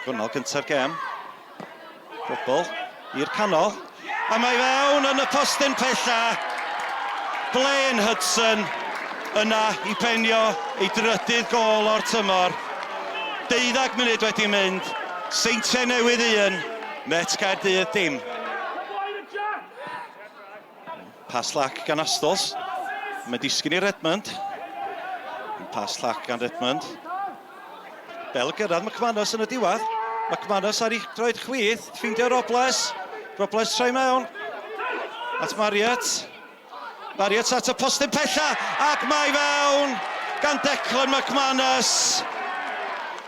Gornel gynta'r gem. Bobl i'r canol. A mae fewn yn y postyn pella. Blaine Hudson yna i benio ei drydydd gôl o'r tymor. Deuddag munud wedi mynd. Seintiau Newydd 1, Met Caerdydd dim. Pas llac gan Astols. Mae'n disgyn i Redmond. Pas llac gan Redmond. Bel gyrraedd McManus yn y diwedd. McManus ar ei droed chwith. Ffeindio Robles. Robles troi mewn. At Marriott. Marriott at y postyn pella. Ac mae fewn gan Declan McManus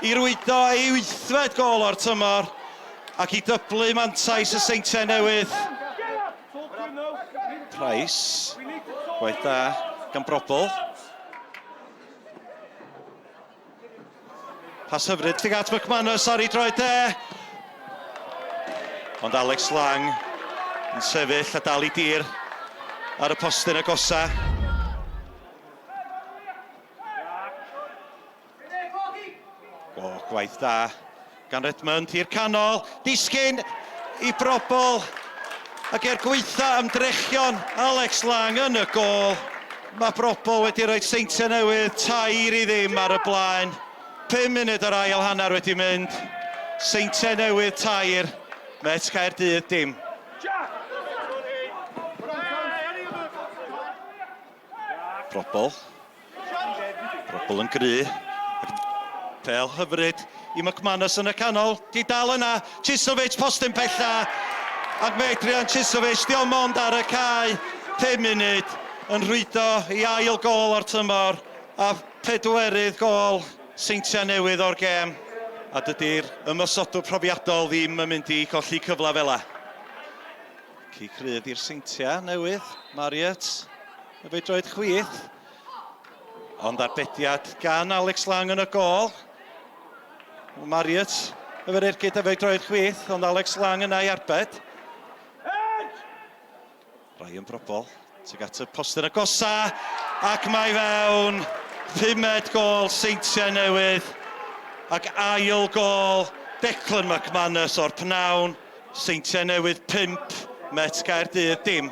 i rwydo ei wythfed gol o'r tymor ac i dyblu mantais y Seintiau Newydd. Price, gwaith da gan Brobl. Pas hyfryd tuag at McManus ar ei droed de. Ond Alex Lang yn sefyll a dal i dir ar y postyn agosa. O, gwaith da gan Redmond i'r canol. Disgyn i Brobol. Ac er gweitha ymdrechion Alex Lang yn y gôl, mae Brobol wedi rhoi Seintiau Newydd 3-0 ar y blaen. 5 munud o'r ail hanner wedi mynd. Seintiau Newydd 3, Met Caerdydd dim. Brobol. Brobol yn gry. Pel hyfryd i McManus yn y canol. Di dal yna. Chisovic postyn pella. Ac mae Adrian Chisovic, di mond ar y cae. 5 munud yn rhwydo i ail gol o'r tymor a pedwerydd gol Seintiau Newydd o'r gêm. A dydy'r ymosodwr profiadol ddim yn mynd i golli cyfle fel 'a. Cic rydd i'r Seintiau Newydd. Marriott efo'i droed chwith. Ond arbediad gan Alex Lang yn y gôl. Marriott efo'r ergyd efo'i droed chwith, ond Alex Lang yna i arbed. Ryan Brobol tuag at y postyn agosa ac mae fewn pumed gôl Seintiau Newydd ac ail gôl Declan McManus o'r pnawn. Seintiau Newydd 5, Met Gaerdydd dim.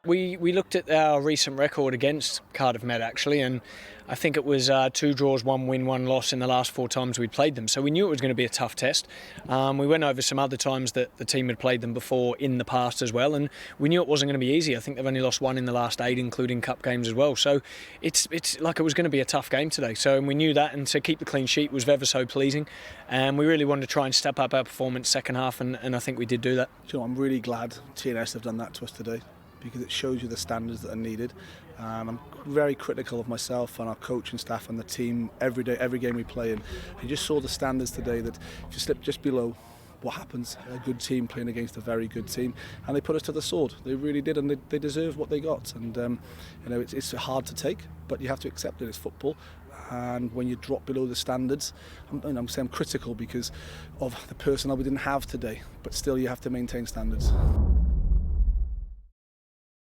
We, we looked at our recent record against Cardiff Met actually, and I think it was uh, two draws, one win, one loss in the last four times we played them. So we knew it was going to be a tough test. Um, we went over some other times that the team had played them before in the past as well, and we knew it wasn't going to be easy. I think they've only lost one in the last eight, including cup games as well. So it's it's like it was going to be a tough game today. So and we knew that, and to keep the clean sheet was ever so pleasing. And we really wanted to try and step up our performance second half, and, and I think we did do that. You know, I'm really glad TNS have done that to us today because it shows you the standards that are needed. And I'm very critical of myself and our coaching staff and the team every day, every game we play in. You just saw the standards today that if you slip just below, what happens? A good team playing against a very good team, and they put us to the sword. They really did, and they, they deserve what they got. And um, you know, it's, it's hard to take, but you have to accept it. It's football, and when you drop below the standards, I'm, you know, I'm saying I'm critical because of the personnel we didn't have today, but still you have to maintain standards.